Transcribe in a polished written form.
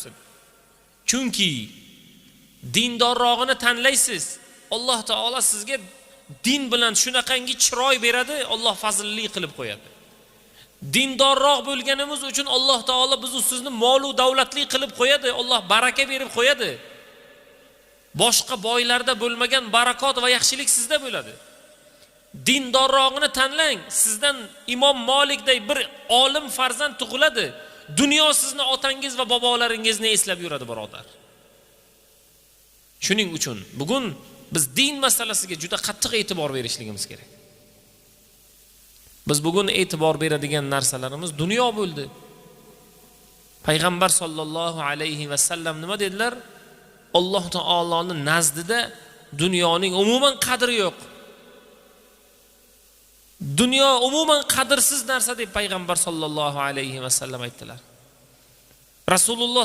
tursin. Chunki dindorrog'ini tanlaysiz, Alloh taolo sizga din bilan shunaqangi chiroy beradi, Alloh fazlli qilib qo'yadi. Dindorroq bo'lganimiz uchun Alloh taolo bizni sizni mol va davlatli qilib qo'yadi, Alloh baraka berib qo'yadi. Boshqa boylarda bo'lmagan barakot va yaxshilik sizda bo'ladi. Dindorrog'ini tanlang, sizdan Imom Malikday bir olim farzand tug'iladi. Dunyo sizni otangiz va bobolaringizni eslab yuradi, birodar. Shuning uchun bugun biz din masalasiga juda qattiq e'tibor berishligimiz kerak. Biz bugun e'tibor beradigan narsalarimiz dunyo bo'ldi. Payg'ambar sollallohu alayhi va sallam nima dedilar? Alloh taoloning nazdida dunyoning umuman qadri yo'q. Dunyo umuman qadrsiz narsa deb payg'ambar sollallohu alayhi va sallam aytdilar. Rasululloh